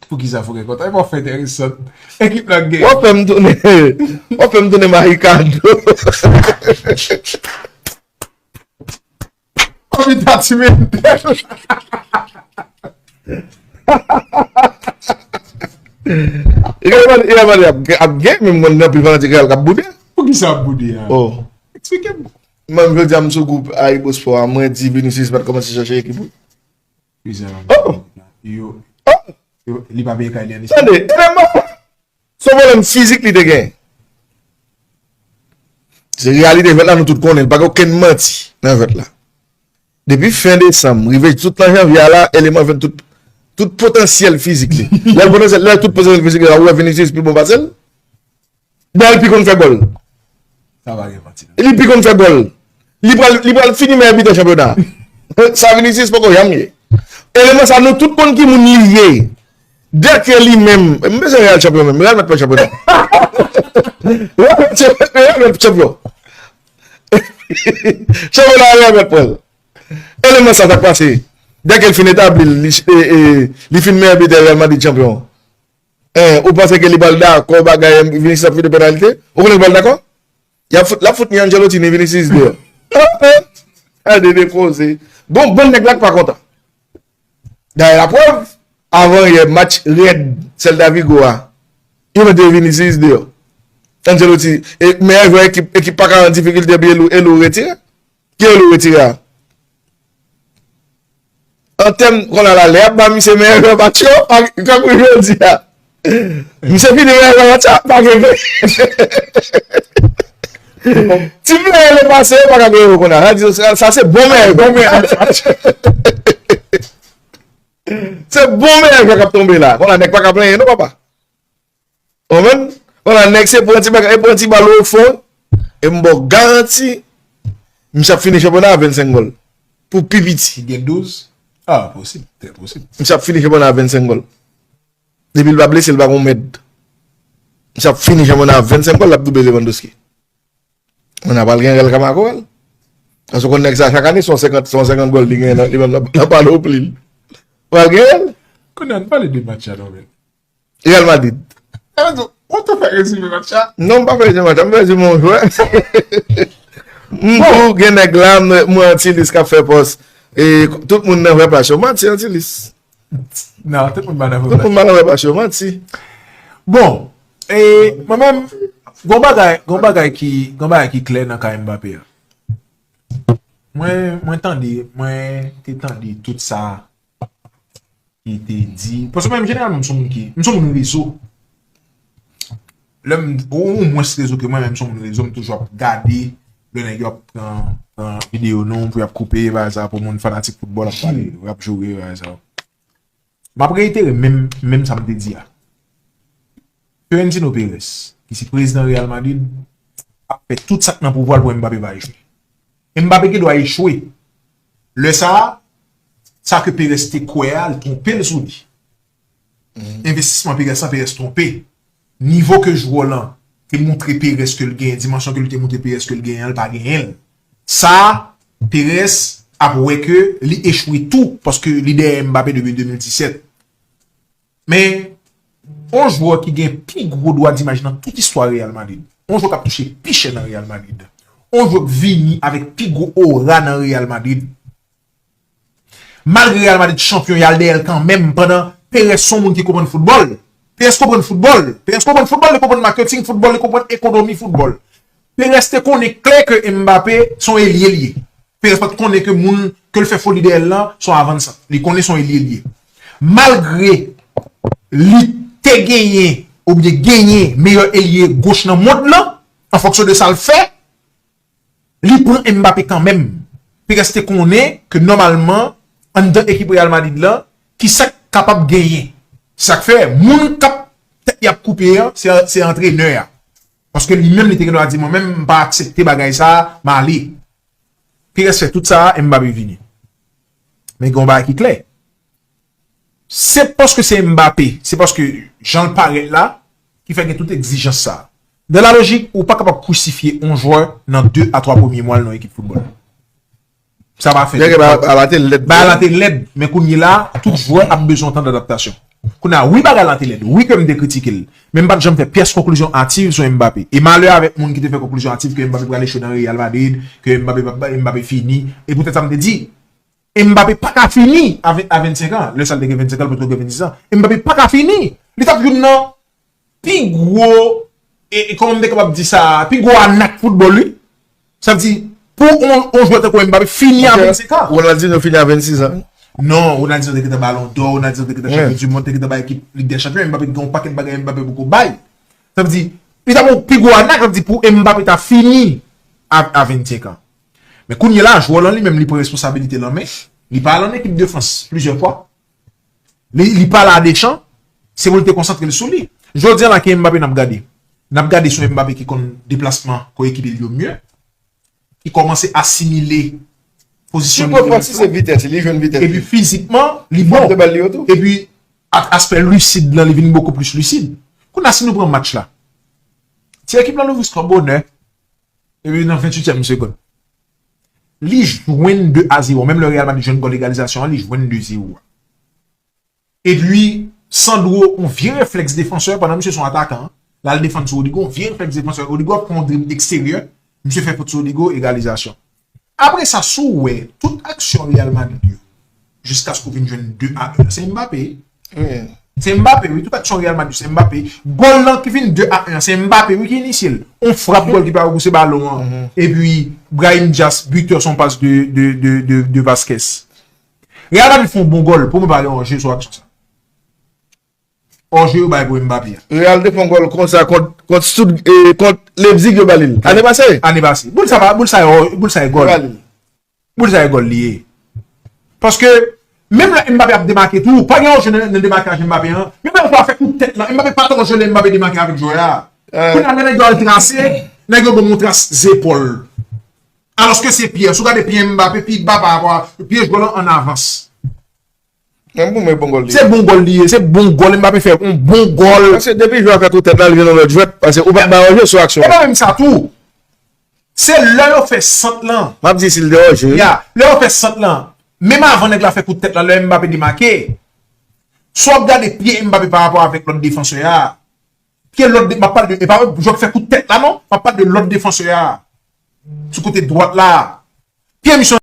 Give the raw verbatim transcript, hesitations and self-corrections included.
Poukisa fò gen kontan? E pa fè enteresan. Ekip la gen. W ap fè m tounen, w ap fè m tounen Marikado. Anvi ta ti Mendel. Real Madrid ap gen, menm mwen nan pil fanatik Real k ap boude. Poukisa ap boude a? Oh. Eksplike m. Mwen, jodi a, m sou gwoup Aibo Sport a, mwen di Vinicius pa t kòmanse chache ekip wi. Yo, yo, li pa veye kay li an Espay. Tande, Elema, se yon pwoblèm fizik li te gen. Se reyalite jwèt la, nou tout konnen, pa gen okenn manti nan jwèt la. Depi fen desanm, rive tout nan janvye a la, Elema jwenn tout, tout potansyèl fizik li. Lè potansyèl, lè tout potansyèl fizik li la, ou wè Vinicius pi bon pase l. Dayè, li pi konn fè gòl. Sa pa gen manti. Li pi konn fè gòl. Li pral, li pral fini meyè bitè chanpyona. Sa Vinicius poko janm ye. Eleman sa, nou tout konn ki moun li ye. Dèke li menm, m bezwen Real chanpyon menm. Real mèt pran chanpyona. Real mèt chanpyon. Chanpyona Real mèt pran l. Eleman sa, sa k pase. Dèke l fin etabli l, li, e, e, li fin meyè bitè Real Madrid chanpyon. Eh, ou panse ke li pral dakò bagay Vinicius ap fete penalite? Ou konnen li pral dakò? Y ap fout, l ap fout ni Ancelotti ni Vinicius deyò. Gade de koze. Gon bann nèg la k pa kontan. Dayè laprèv, avan yè match rèd Celta Vigo a, yo mete Vinicius deyò. Ancelotti, e, meyè jwè ekip, ekip pa ka an difikilte epi Elou, Elou retire. Ki Elou retire a? An tèm, kounye a la, lè y ap ba misye meyè jwè match yo, tankou jodi a. Misye fini meyè jwè match la, pa gen. Ti meyè le pase, pa ka gen yo kounye a. Sa di, sa, sa se bon meyè jwè. Bon meyè jwè match. Se bon meyè jwè k ap tonbe la. Kounye a nèg pa ka plenyen non, papa. Ou konprann? Vwala, nèg se pran ti bagay, e pran ti bal o fon, e m ba w garanti, misye ap fini chanpyona a vennsenk gòl. Pou pi piti. Li gen douz? Ah, posib, trè posib. Misye ap fini chanpyona a vennsenk gòl. Depi l pa blese, l pa gon mèd. Misye ap fini chanpyona a vennsenk gòl, l ap double Lewandowski. Mwen ap al gen rèl Kamako, wè l. Paske w konn nèg sa chak ane, se yon senkant, se yon senkant gòl li genyen, li menm nan, nan panopli l. Pral gen rèl. Kounye a, n pale de match la, non, men. Real Madrid. Ou te fè rezime match la? Non, m pa fè rezime match la. M fè rezime yon jwè. M tou gen nèg la, m, mwen Antilis k ap fè pòs. E tout moun nan vrè plas yo. Manti, Antilis. Non, tout moun pa nan vrè plas yo. Tout moun pa nan vrè plas yo, manti. Bon, e mwen menm, gon bagay, gon bagay ki, gon bagay ki klè nan ka Mbappé a. Mwen, mwen tande, mwen te tande tout sa ki te di, paske mwen menm jeneralman, m se yon moun ki, m se yon moun rezo. Lè m, ou, ou mwens rezo ke mwen, men m se yon moun rezo, m toujou ap gade lè nèg yo ap pran, pran videyo nou, pou y ap koupe, bagay sa, pou moun fanatik foutbòl ap pale, y ap joure, bagay sa. M ap reyitere menm, menm sa m te di a. Florentino Perez, ki se prezidan Real Madrid, ap fè tout sa k nan pouvwa l pou Mbappé pa echwe. Mbappé gen dwa echwe. Lè sa a, sa ke Perez te kwè a, l twonpe l sou li. Envestisman Perez lan, Perez twonpe. Nivo ke jwè lan te montre Perez ke l genyen, dimansyon ke li te montre Perez ke l genyen an, li pa genyen l. Sa a, Perez ap wè ke li echwe tou, paske li dèyè Mbappé depi de mil disèt. Men, yon jwè ki gen pi gwo dwa dimaj nan tout istwa Real Madrid. Yon jwè k ap touche pi chè nan Real Madrid. Yon jwè k vini avèk pi gwo ora nan Real Madrid. Malgre Real Madrid chanpyon, y al dèyè l kanmenm, pandan Perez se yon moun ki konprann foutbòl. Perez konprann foutbòl. Perez konprann foutbòl, li konprann maketing foutbòl, li konprann ekonomi foutbòl. Perez te konnen klè ke Mbappé se yon elye l ye. Perez pa t konnen ke moun ke l fè foli dèyè l lan se yon avansant. Li konnen se yon elye l ye. Malgre li te genyen oubyen genyen meyè elye goch nan mond lan, an fonksyon de sa l fè, li pran Mbappé kanmenm. Perez te konnen ke nòmalman, anndan ekip Real Madrid lan, ki sa k kapab genyen. Sa k fè, moun k ap tèt y ap koupe an, se, se antrenè a. Paske li menm, li te gen dwa di, mwen menm, m pa aksepte bagay sa a, m ale. Perez fè tout sa a, Mbappé vini. Men gen yon bagay ki klè. Se paske se Mbappé, se paske jan l parèt la, ki fè gen tout egzijans sa a. Dans la logique, ou pa kapab krisifye yon jwè nan de a twa premye mwa l nan yon ekip foutbòl. Sa pa fèt. Bagay la te lèd. Bagay la te lèd, men kounye la, tout jwè ap bezwen yon tan dadaptasyon. Kounye a, wi, bagay la te lèd. Wi, ke m te kritike l. Men m pa t janm fè pyès konklizyon ativ sou Mbappé. E malè avèk moun ki te fè konklizyon ativ ke Mbappé prale cho nan Real Madrid, ke Mbappé, Mbappé fini. E poutèt sa m te di, Mbappé pa ka fini a ven, a vennsenk an. Lè sa l te gen vennsenk an, l potko gen vennsis an. Mbappé pa ka fini. Li t ap youn nan pi gwo, e, e kòman m te kapab di sa, pi gwo anak foutbòl, wi. Sa vle di, pou on, on jwè tankou Mbappé fini a vennsenk an. Ronaldinho fini a vennsis an. Non, Ronaldinho te gentan Ballon d'Or, Ronaldinho te gentan Champion du Monde, te gentan bay ekip Lig dè Chanpyon, Mbappé gen yon pakèt bagay Mbappé poko bay. Sa vle di, li ta yon pi gwo anak, sa vle di pou Mbappé ta fini a, a vennsenk an. Men kounye la, jwè lan li menm, li pran responsabilite l an men, li pa al an ekip de Frans plizyè fwa. Li, li pale a Deschamps, se pou l te konsantre l sou li. Jodi a la, ki Mbappé n ap gade? N ap gade sou Mbappé ki konn deplasman koyekipye l yo mye, ki kòmanse asimile pozisyon li. Li pran Fransi, se vitès li, li jwenn vitès li. Epi fizikman, li bon. Frape de bal li yo tou. Epi ak aspè lisid lan, li vin bokou plis lisid. Kounye a, si nou pran match la, ti ekip lan louvri skò bonè, epi nan venntuityèm segonn, li jwenn de a zewo. Menm lè Real Madrid jwenn gòl egalizasyon an, li jwenn de zewo a. Epi, Sandro, yon vye reflèks defansè, pandan misye se yon atakan, l al defann sou Rodrygo, yon vye reflèks defansè, Rodrygo ap fè yon drib eksteryè, misye fè fot sou Rodrygo, egalizasyon. Apre sa, si w wè, tout aksyon Real Madrid yo, jiskaske w vin jwenn de a en, se Mbappé. Se Mbappé, wi, tout aksyon Real Madrid, se Mbappé. Gòl lan ki vin de a en, se Mbappé, wi, ki inisye l. On frap gòl ki pa repouse balon an. Epi, Brahim Diaz, bitè, son pas de, de, de, de, de Vasquez. Real Madrid fè yon bon gòl, pou mwen pa gen on je sou aksyon sa. Òje yo bay pou Mbappé a. Real te fè yon gòl konsa kont, kont Stutt-, e, kont Leipzig yo ba li l. Ane pase? Ane pase. Boul sa pa, boul sa e, boul sa e gòl. Yo ba li l. Boul sa e gòl li ye. Paske, menm lè Mbappé ap demake tou, pa gen òje nan, nan demakaj Mbappé an. Menm lè Mbappé fè kout tèt la, Mbappé pa t òje lè Mbappé demake avèk jwè a. Kounye a, lè nèg yo al trase, nèg yo ban yon tras zepòl. Alòske se pye, si w gade pye Mbappé pi ba pa rapò a pye jwè lan an avans. Menm pou mwen bon gòl li ye. Se bon gòl li ye, se bon gòl, Mbappé fè yon bon gòl. Paske depi jwè a fè kout tèt la, li vin yon lòt jwèt, paske ou pa t bay òje sou aksyon. E pa menm sa tou. Se lè yo fè sant lan. M ap di si l te òje. Ya, lè yo fè sant lan. Menm avan nèg la fè kout tèt la, lè Mbappé demake. Si w ap gade pye Mbappé pa rapò avèk lòt defansè a, pye lòt de, m ap pale de, e pa jwè k fè kout tèt la non, m ap pale de lòt defansè a. Sou kote dwat la. Pye misye